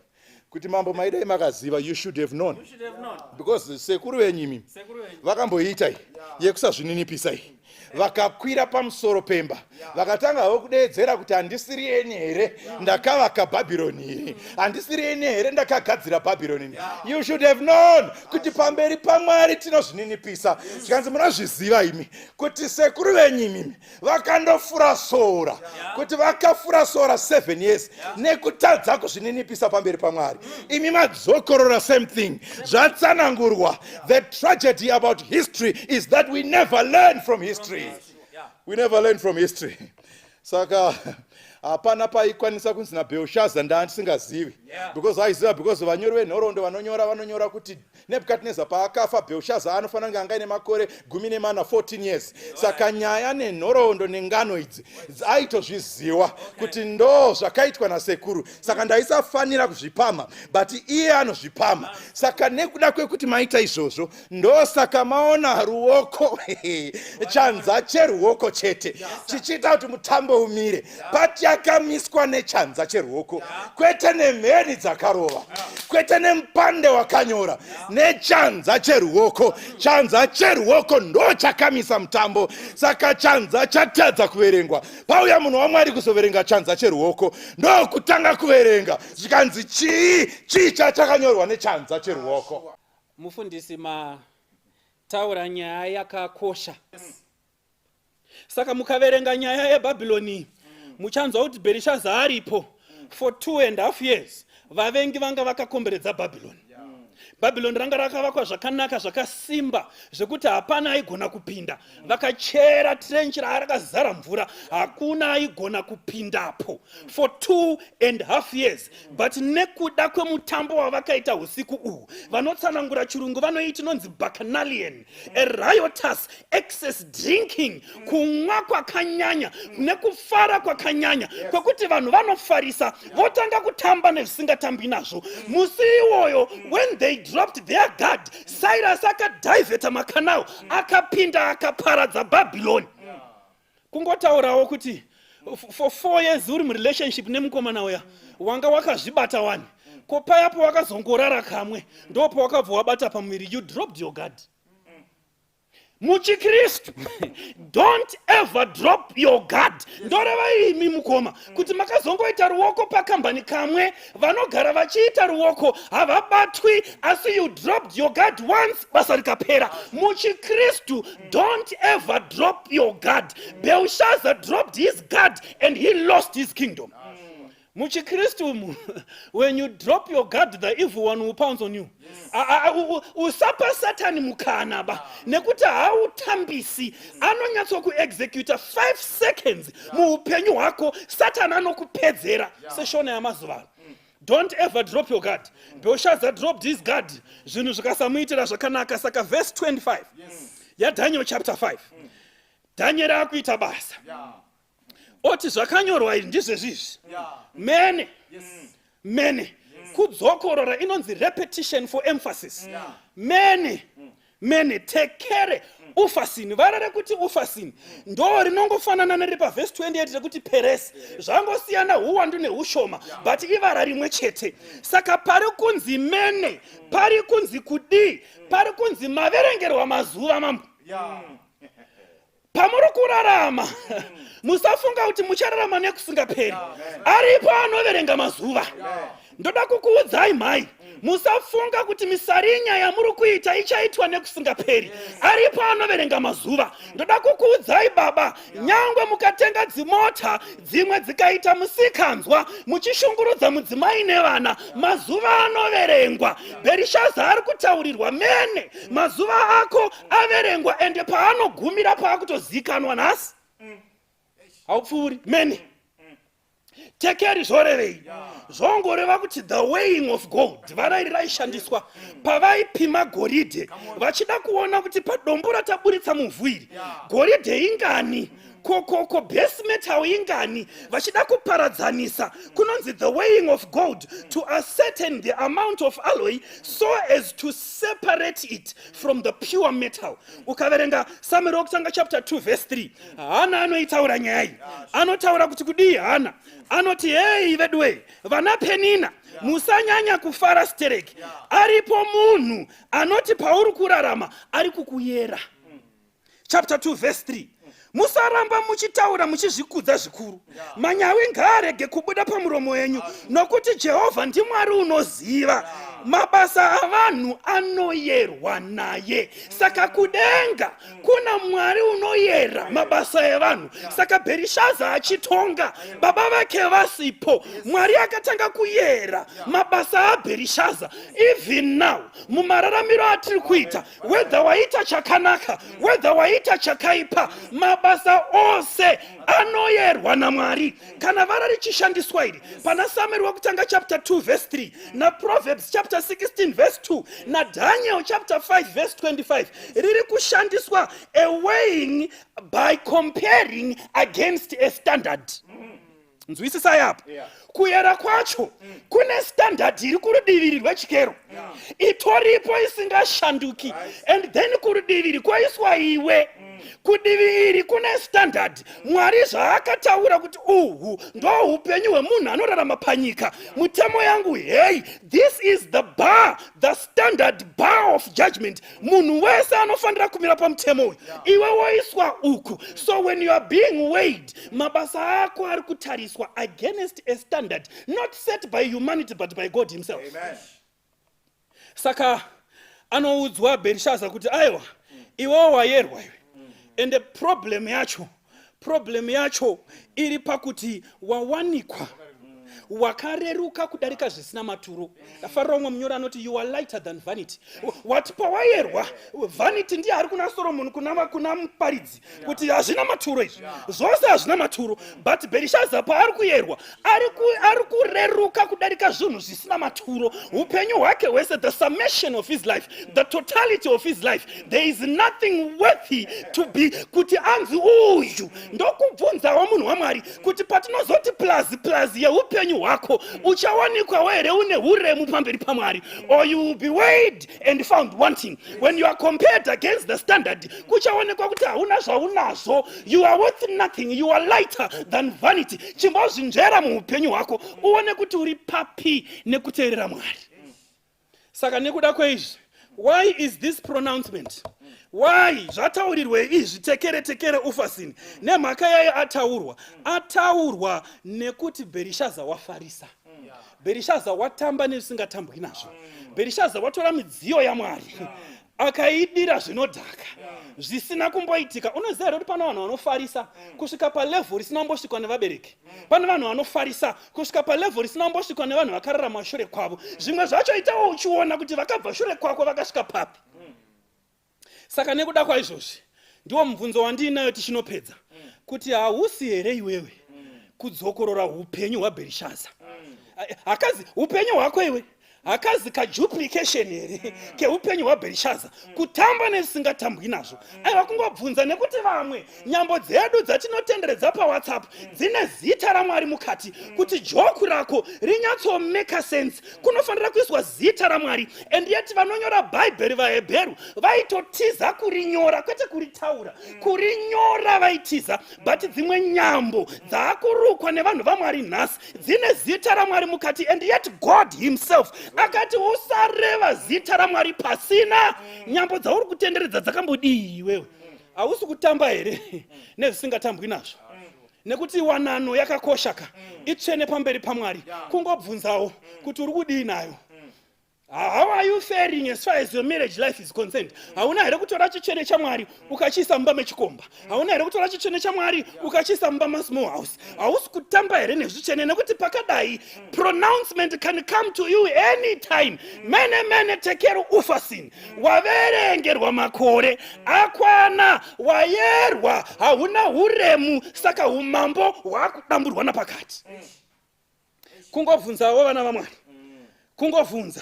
kuti, "Mambo, maidai makaziva. You should have known." You should have known. Because sekuru venyu imi Sekuru venyu. vakamboita iyi yekusazvininipisa iyi, vakakwira pamusoro pemba, vakatanga havo kudeedzera kuti, "Handisiri eni here ndakavaka Bhabhironi iri? Handisiri eni here ndakagadzira Bhabhironi iri?" You should have known kuti pamberi paMwari tinozvininipisa. Zvikanzi, "Munozviziva imi kuti sekuru venyu imimi vakandofura sora, kuti vakafura sora 7 years nekutadza kuzvininipisa pamberi paMwari. Imi madzokorora same thing." Zvatsanangurwa. The tragedy about history is that we never learn from history. We never learn from history. Saka hapana paikwanisa kunzi naBhelshaza ndaandisingazivi, because aiziva, because vanyori venhoroondo vanonyora kuti Nebhukadhineza paakafa, Bhelshaza anofanira kunge anga ine makore 14, 14 years. Saka nyaya nenhoroondo nengano idzi aitozviziva kuti ndo zvakaitwa nasekuru, saka ndaisafanira kuzvipamha, but iye anozvipamha. Saka nekuda kwekuti maita izvozvo, ndosaka maona ruoko, chanza cheruoko chete chichiita kuti mutambo umire. Pati yakamiswa nechanza cheruoko, kwete nemheni dzakarova, kwete nemupande wakanyora, nechanza cheruoko. Chanza cheruoko ndo chakamisa mutambo. Saka chanza chatadza kuverengwa, pauya munhu waMwari kuzoverenga chanza cheruoko, ndokutanga kuverenga. Zvikanzi, "Chii chii chachakanyorwa nechanza cheruoko?" Mufundisi, mataura nyaya yakakosha. Saka mukaverenga nyaya yeBhabhironi, muchanzwa kuti Bherishaza aripo for 2.5 years, vavengi vanga vakakomberedza Bhabhironi. Bhabhironi ranga rakavakwa zvakanaka zvakasimba zvekuti hapana aigona kupinda. Vakachera trench raarakazara mvura, hakuna aigona kupindapo for 2.5 years. But nekuda kwemutambo wavakaita usiku uhu, vanotsanangura chirungu vanoiti inonzi bacchanalian, a riotous excess drinking, kumwa kwakanyanya nekufara kwakanyanya kwekuti vanhu vanofarisa votanga kutamba nezvisingatambi nazvo. Musi iwoyo, when they dropped their guard, Cyrus akadivheta makanal, akapinda, akaparadza Babylon. Kungotaurawo kuti for 4 years uri murelationship nemukomana uya, wanga wakazvibata wani, ko payapo wakazongorara kamwe, ndopo wakabva wabata pamuviri. You dropped your guard. MuchiKristu, don't ever drop your guard. Ndoreva imi mukoma kuti makazongoita ruoko pakambani kamwe, vanogara vachiita ruoko havabatwi, asi you dropped your guard once, basa rikapera. MuchiKristu, don't ever drop your guard. Belshazzar dropped his guard and he lost his kingdom. MuchiKristu umu, when you drop your guard, the evil one will pounce on you. Usapa Satani mukana ba, nekuti hautambisi, anonyatsokuexecuta 5 seconds muupenyu hwako. Satani anokupedzera seshona yamazuva ano. Don't ever drop your guard. Belshazzar dropped his guard, zvinhu zvikasamuitira zvakanaka. Saka verse 25 yaDaniel chapter 5, Daniel akuita basa, oti zvakanyorwa izvi ndizvezvizvi, mene mene, kudzokorora inonzi repetition for emphasis, mene mene tekere ufasini. Vara rekuti ufasini ndo rinongofanana neriri pavhesi 28 rekuti peresi, zvangosiyana huwandu neushoma, but ivara rimwe chete. Saka pari kunzi mene, pari kunzi kudii? Pari kunzi maverengerwa mazuva, mambo. Pamuri kurarama, musafunga kuti muchararama nekusingaperi. Aripo anoverenga mazuva. Ndoda kukuudzai mhai, musafunga kuti misarinya yamuri kuita ichaitwa nekusingaperi. Aripo anoverenga mazuva. Ndoda kukuudzai baba, nyangwe mukatenga dzimota dzimwe dzikaita musikanzwa, muchishungurudza mudzimai nevana, mazuva anoverengwa. Bherishaza ari kutaurirwa mene, mazuva ako averengwa, ende paanogumira paakutozikanwa nhasi haupfuuri. Mene tekeri zvorevei? Zvongoreva kuti the weighing of gold. Vara iri raishandiswa pavaipima goridhe, vachida kuona kuti padombo rataburitsa muvhu iri, goridhe ingani, kokoko base metal ingani, vachida kuparadzanisa. Kunonzi the weighing of gold to ascertain the amount of alloy so as to separate it from the pure metal. Ukaverenga Samuel wokutanga chapter 2 verse 3, Hana anoitaura nyaya iyi. Anotaura kuti kudii? Hana anoti, "Hei veduwei, vana Penina, musanyanya kufara stereki. Aripo munhu anoti pauri kurarama ari kukuyera." Chapter 2 verse 3: "Musaramba muchitaura muchizvikudza zvikuru, manyawi ngaarege kubuda pamuromo yenyu, nokuti Jehovha ndiMwari unoziva mabasa avanhu, anoyerwa naye." Saka kudenga kuna Mwari unoyera mabasa evanhu. Saka Bherishaza achitonga baba vake vasipo, Mwari akatanga kuyera mabasa aBherishaza. Even now, mumararamiro atiri kuita, whether waita chakanaka, whether waita chakaipa, mabasa ose anoyerwa naMwari. Kana vara richishandiswa iri pana Samueri wekutanga chapter 2 verse 3, naProverbs chapter 16 verse 2, naDaniel chapter 5 verse 25, riri kushandiswa a weighing by comparing against a standard. Nzwisisai apo. Kuyera kwacho kune standard iri kurudiviri rwechikero, itoripo isingashanduki, and then kurudiviri kwaiswa iwe. Kudivi iri kune standard, Mwari zvaakataura kuti uhu ndo upenyu hwemunhu anorarama panyika, mutemo yangu hei. This is the bar, the standard bar of judgment. Munhu wese anofanira kumira pamutemo uyu, iwe woiswa uku. So when you are being weighed, mabasa ako ari kutariswa against a standard not set by humanity but by God himself. Amen. Saka anoudzwa Bherishaza kuti aiwa, iwewo wayerwa iwe, ende problem yacho iri pakuti wawanikwa. Wakareruka kudarika zvisina maturo. Ndafarira umwe munyori anoti you are lighter than vanity. Wati pawayerwa vanity ndiye ari kuna Solomon kuna, kuna muparidzi kuti hazvina maturo izvi zvose hazvina maturo but Berishaza paari kuyerwa ari kureruka kudarika zvinhu zvisina maturo. Upenyu hwake hwese, the summation of his life, the totality of his life, there is nothing worthy to be kuti anzi uyu. Ndokubvunzawo munhu waMwari kuti patinozoti plus plus yeupenyu hwako, uchawanikwawo here une uremu pamberi paMwari, or you will be weighed and found wanting when you are compared against the standard? Kuchaonekwa kuti hauna zvaunazvo. You are worth nothing, you are lighter than vanity. Chimbozvinzvera muupenyu hwako uone kuti uri papi nekuteerera Mwari. Saka nekuda kweizvi, why is this pronouncement? Why zvataurirwe izvi tekere tekere ufasini? Nemhaka yayo ataurwa, ataurwa nekuti Bherishaza wafarisa, Bherishaza watamba nezvisingatambwi nazvo, Bherishaza watora midziyo yaMwari akaidira zvinodhaka zvisina kumboitika. Unoziva here kuti pane vanhu vanofarisa kusvika palevhel risina kumbosvikwa nevabereki? Pane vanhu vanofarisa kusvika palevhel risina kumbosvikwa nevanhu vakararama shure kwavo. Zvimwe zvacho itawo uchiona kuti vakabva shure kwako vakasvika papi. Saka nekuda kwaizvozvi, ndiwo mubvunzo wandiinayo tichinopedza kuti hausi here iwewe kudzokorora upenyu hwaBherishaza? Hakazi upenyu hwako iwe, hakazi kaduplication here keupenyu hwaBherishaza, kutamba nezvisingatambwi nazvo? Aiwa, kungobvunza nekuti vamwe nyambo dzedu dzatinotenderedza paWhatsApp dzine zita raMwari mukati. Kuti joke rako rinyatsomake sense, kunofanira kuiswa zita raMwari, and yet vanonyora Bhaibheri, vaHebheru, vaitotiza kurinyora, kwete kuritaura, kurinyora vaitiza. But dzimwe nyambo dzaakurukwa nevanhu vaMwari nhasi dzine zita raMwari mukati, and yet God himself akati usareva zita raMwari pasina. Nyambo dzauri kutenderedza dzakambodii iwewe? Hausi kutamba here nezvisingatambwi nazvo? Nekuti wanano yakakosha ka, itsvene pamberi paMwari. Kungobvunzawo kuti uri kudii nayo? How are you faring as far as your marriage life is concerned? Hauna here kutora chitsvene chaMwari ukachiisa mumba mechikomba? Hauna here kutora chitsvene chaMwari ukachiisa mumba masmall house? Hausi kutamba here nezvitsvene? Nekuti pakadai pronouncement can come to you anytime. Mene mene tekero ufasin, waverengerwa makore akwana, wayerwa, hauna uremu, saka umambo hwakudamburwa napakati. Kungobvunzawo vana vaMwari, kungobvunza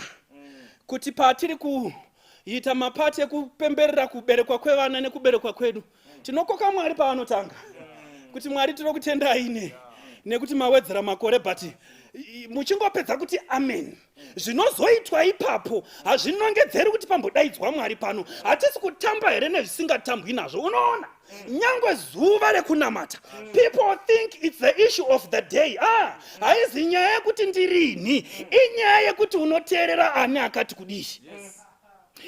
kuti patiri kuita mapati ekupemberera kuberekwa kwevana nekuberekwa kwedu, tinokoka Mwari paanotanga kuti, "Mwari, tiri kutendai ne nekuti mawedzera makore," but muchingopedza kuti amen, zvinozoitwa ipapo hazvinongedzeri kuti pambodaidzwa Mwari pano. Hatisi kutamba here nezvisingatambwi nazvo? Unoona, nyangwe zuva rekunamata, people think it's the issue of the day. Ah, haizi nyaya yekuti ndirini, inyaya yekuti unoteerera ani, akati kudii.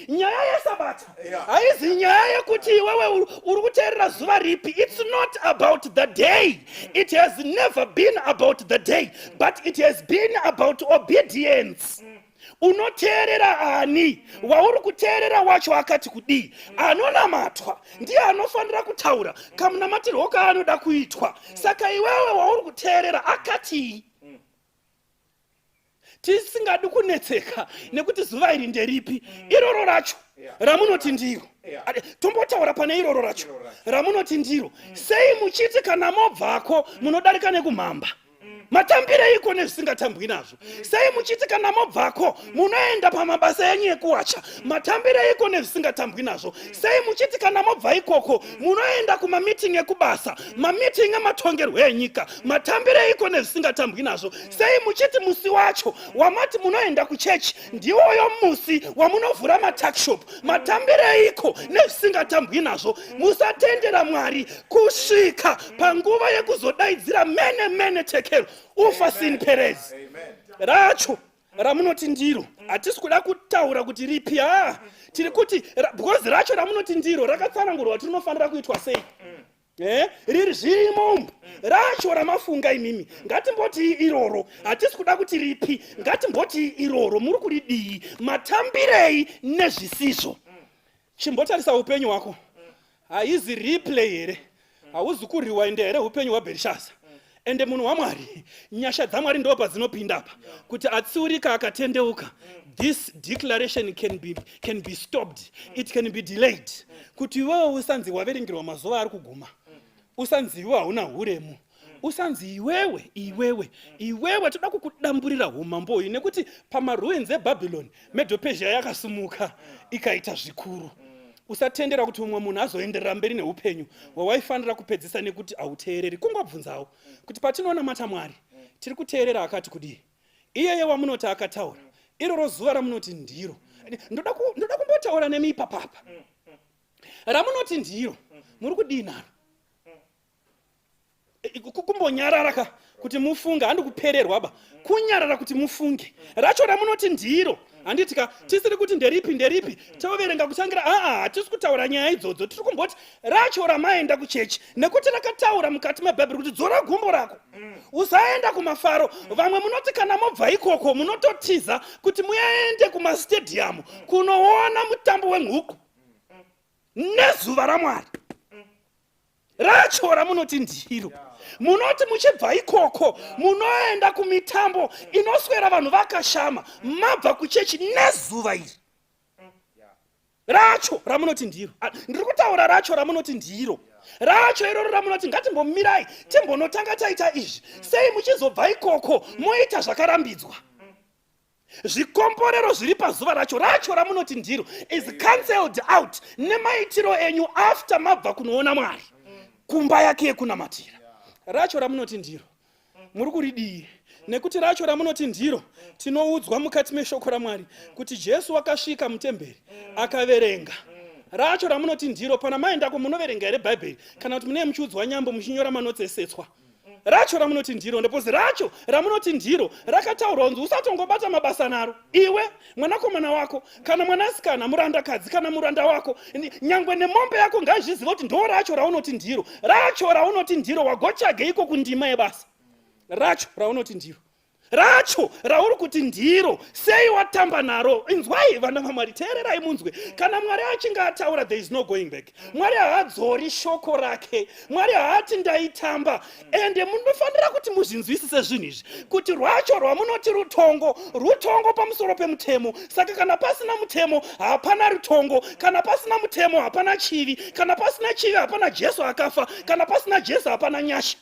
Nyaya yesabata haizi nyaya yekuti iwewe uri kuteerera zuva ripi. It's not about the day. It has never been about the day, but it has been about obedience. Unoteerera ani? Wauri kuteerera wacho akati kudii? Anonamatwa ndiye anofanira kutaura kamunamatirwo kaanoda kuitwa. Saka iwewe wauri kuteerera akatii? Tisingadi kunetseka nekuti zuva iri nderipi, iroro racho ramunoti ndiro, tombotaura pane iroro racho ramunoti ndiro. Sei muchiti kana mobvako munodarika nekumhamba? Matambireiko nezvisingatambwi nazvo? Sei muchiti kana mobvako munoenda pamabasa enyu ekuwacha? Matambireiko nezvisingatambwi nazvo? Sei muchiti kana mobva ikoko munoenda kumameeting ekubasa, mameeting ematongerwo enyika? Matambireiko nezvisingatambwi nazvo? Sei muchiti musi wacho wamati munoenda kuchechi ndiwoyo musi wamunovhura matuckshop? Matambireiko nezvisingatambwi nazvo? Musatendera Mwari kusvika panguva yekuzodaidzira mene mene tekero ufasin perezi. Racho ramunoti ndiro, hatisi kuda kutaura kuti ripi. Ha, tiri kuti because racho ramunoti ndiro rakatsanangurwa kuti rinofanira kuitwa sei. Riri zvirimo umu racho ramafunga imimi. Ngatimboti iroro, hatisi kuda kuti ripi, ngatimboti iroro muri kuridii? Matambirei nezvisizvo? Chimbotarisa upenyu hwako. Haizi replay here? Hauzi kurewinda here upenyu hwaBherishaza? Ende munhu waMwari, nyasha dzaMwari ndo padzinopinda apa kuti atsiurika akatendeuka. This declaration can be stopped, it can be delayed, kuti iwewe usanzi waverengerwa mazuva ari kuguma, usanzi iwe hauna huremu, usanzi iwewe, iwewe, iwewe. Toda kukudamburira umambo uyu, nekuti pamaruins eBhabhironi, Medo-Persia yakasumuka ikaita zvikuru. Usatendera kuti umwe munhu azoenderera mberi neupenyu hwawaifanira kupedzisa nekuti hauteereri. Kungobvunzawo kuti patinonamata Mwari, tiri kuteerera akati kudii iyeye wamunoti akataura iroro zuva ramunoti ndiro? Ndoda kumbotaura nemi ipapapa. Ramunoti ndiro, muri kudii naro? Kumbonyarara ka kuti mufunge. Handi kupererwa ba, kunyarara kuti mufunge. Racho ramunoti ndiro, handiti ka? Tisiri kuti nderipi, nderipi, toverenga kutangira. Aa, hatisi kutaura nyaya idzodzo. Tiri kumboti racho ramaenda kuchechi, nekuti rakataura mukati mebhaibheri kuti dzora gumbo rako, usaenda kumafaro. Vamwe munoti kana mobva ikoko munototiza kuti muende kumastadium kunoona mutambo wenhuku nezuva raMwari. Racho ramunoti ndiro, munoti muchibva ikoko munoenda kumitambo inoswera vanhu vakashama, mabva kuchechi nezuva iri. Racho ramunoti ndiro, ndiri kutaura racho ramunoti ndiro, racho iroro ramunoti ngatimbomirai timbonotanga taita izvi. Sei muchizobva ikoko moita zvakarambidzwa? Zvikomborero zviri pazuva racho, racho ramunoti ndiro, is cancelled out nemaitiro enyu after mabva kunoona Mwari kumba yake yekunamatira. Racho ramunoti ndiro, muri kuridii? Nekuti racho ramunoti ndiro, tinoudzwa mukati meshoko raMwari kuti Jesu wakasvika mutemberi akaverenga racho ramunoti ndiro. Pana maendako munoverenga here Bhaibheri, kana kuti munee muchiudzwa nyambo muchinyora manotsi esetswa? Racho ramunoti ndiro, ndepozi racho ramunoti ndiro rakataurwa kunzi usatongobata mabasa naro, iwe, mwanakomana wako kana mwanasikana, murandakadzi kana muranda wako, nyangwe nemombe yako. Ngaizviziva kuti ndo racho raunoti ndiro. Racho raunoti ndiro, wagotsvageiko kundima yebasa racho raunoti ndiro? Racho rauri kuti ndiro, sei watamba naro? Inzwai, vana vaMwari, teererai munzwe. Kana Mwari achinge ataura, there is no going back. Mwari haadzori shoko rake. Mwari haati ndaitamba. Ende munofanira kuti muzvinzwisise zvinhu izvi, kuti rwacho rwamunoti rutongo, rutongo pamusoro pemutemo. Saka kana pasina mutemo, hapana rutongo. Kana pasina mutemo, hapana chivi. Kana pasina chivi, hapana Jesu akafa. Kana pasina Jesu, hapana nyasha.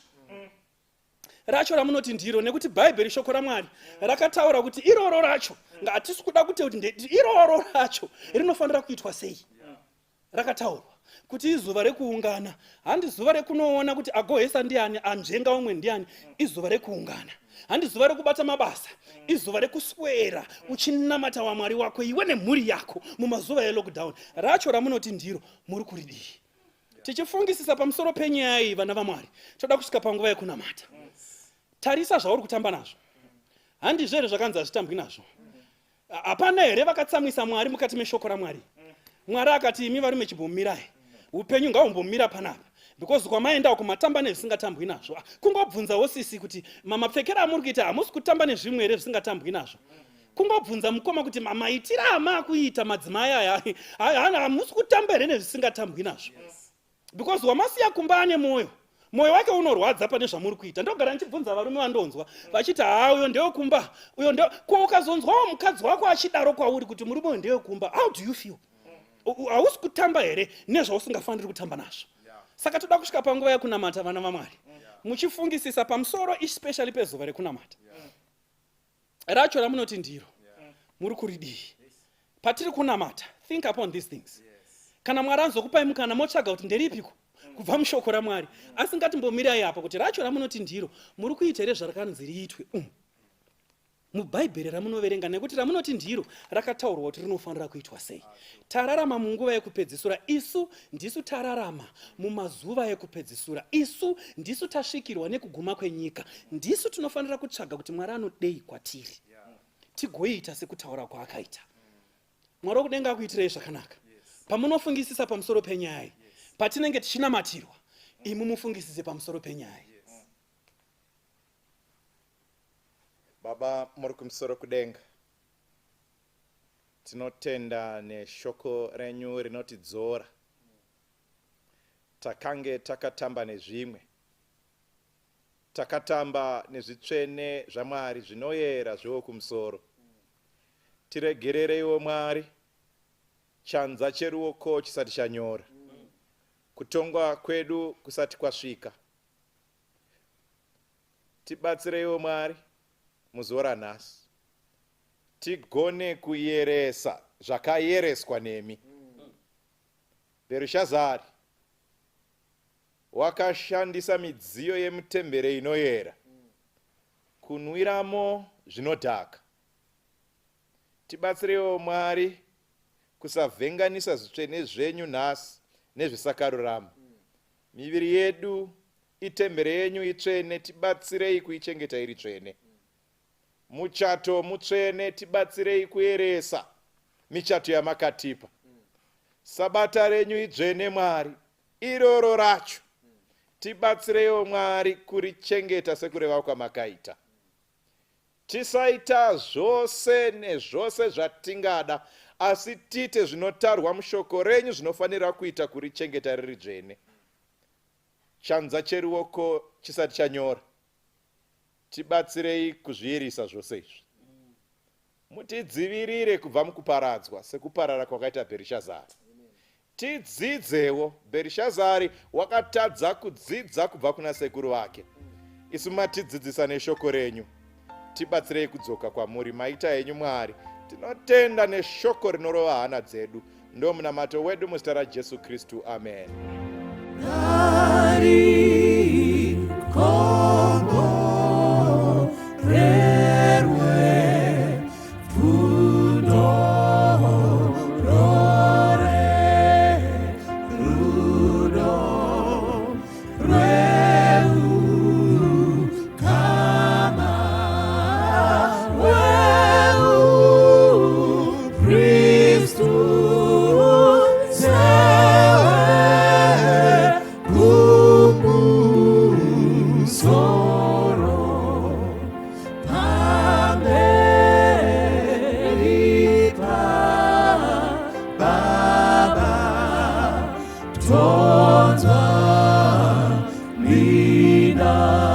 Racho ramunoti ndiro, nekuti Bhaibheri, shoko raMwari, rakataura kuti iroro racho, hatisi kuda kuti iroro racho rinofanira kuitwa sei. Rakataurwa kuti izuva rekuungana, handi zuva rekunoona kuti agohesa ndiani, anzvenga umwe ndiani. Izuva rekuungana, handi zuva rekubata mabasa. Izuva rekuswera uchinamata waMwari wako, iwe nemhuri yako, mumazuva elockdown. Racho ramunoti ndiro, muri kuridii? Tichifungisisa pamusoro penyaya iyi, vana vaMwari, toda kusvika panguva yekunamata. Tarisa zvauri kutamba nazvo. Handizvo here zvakanzi hazvitambwi nazvo? Hapana here vakatsamwisa Mwari mukati meshoko raMwari? Mwari akati, "Imi varume, chimbomirai, upenyu ngahumbomira panapa, because kwamaenda uko matamba nezvisingatambwi nazvo." Kungobvunzawo sisi kuti mamapfekero amuri kuita, hamusi kutamba nezvimwe here zvisingatambwi nazvo? Kungobvunza mukoma kuti maitiro amaakuita madzimai aya, hamusi kutamba here nezvisingatambwi nazvo? Because wamasiya kumba ane mwoyo, mwoyo wake unorwadza pane zvamuri kuita. Ndogara ndichibvunza varume vandonzwa vachiti, "Haa, uyo ndewekumba, uyo nde." Ko ukazonzwawo mukadzi wako achidaro kwauri kuti murume uyo ndewekumba, how do you feel? Hausi kutamba here nezvausingafaniri kutamba nazvo? Saka toda kusvika panguva yekunamata, vana vaMwari, muchifungisisa pamusoro especially pezuva rekunamata. Racho ramunoti ndiro, muri kuridii? Patiri kunamata, think upon these things. Kana Mwari anzokupai mukana, motsvaga kuti nderipiko kubva mushoko raMwari. Asi ngatimbomirai apa kuti racho ramunoti ndiro, muri kuita here zvarakanzi riitwe mubhaibheri ramunoverenga? Nekuti ramunoti ndiro rakataurwa kuti rinofanira kuitwa sei. Tararama munguva yekupedzisura. Isu ndisu tararama mumazuva ekupedzisura. Isu ndisu tasvikirwa nekuguma kwenyika. Ndisu tinofanira kutsvaga kuti Mwari anodei kwatiri, tigoita sekutaura kwaakaita. Mwari wokudenga akuitirei zvakanaka pamunofungisisa pamusoro penyaya iyi. Patinenge tichinamatirwa, imi mufungisise pamusoro penyaya iyi. Baba muri kumusoro kudenga, tinotenda neshoko renyu rinotidzora. Takange takatamba nezvimwe. Takatamba nezvitsvene zvaMwari zvinoyera zvewokumusoro. Tiregerereiwo Mwari, chanza cheruoko chisati chanyora, kutongwa kwedu kusati kwasvika. Tibatsireiwo Mwari muzuva ranhasi, tigone kuyeresa zvakayereswa nemi. Bherishazari wakashandisa midziyo yemutembere inoyera kunwiramo zvinodhaka. Tibatsireiwo Mwari kusavhenganisa zvitsvene zvenyu nhasi nezvisakarurama. Miviri yedu itembere yenyu itsvene, tibatsirei kuichengeta iri tsvene. Muchato mutsvene, tibatsirei kuyeresa michato yamakatipa. Sabata renyu idzvene Mwari, iroro racho tibatsireiwo Mwari kurichengeta sekureva kwamakaita. Tisaita zvose nezvose zvatingada, asi tiite zvinotarwa mushoko renyu zvinofanira kuita kurichengeta riri dzvene. Chanza cheruoko chisati chanyora, tibatsirei kuzviyerisa zvose izvi. Mutidzivirire kubva mukuparadzwa sekuparara kwakaita Bherishazari. Tidzidzewo. Bherishazari wakatadza kudzidza kubva kuna sekuru vake. Isu matidzidzisa neshoko renyu. Tibatsirei kudzoka kwamuri. Maita henyu Mwari. Tinotenda neshoko rinorova hana dzedu. Ndo munamato wedu muzita raJesu Kristu. Amen. Tonzwa mina.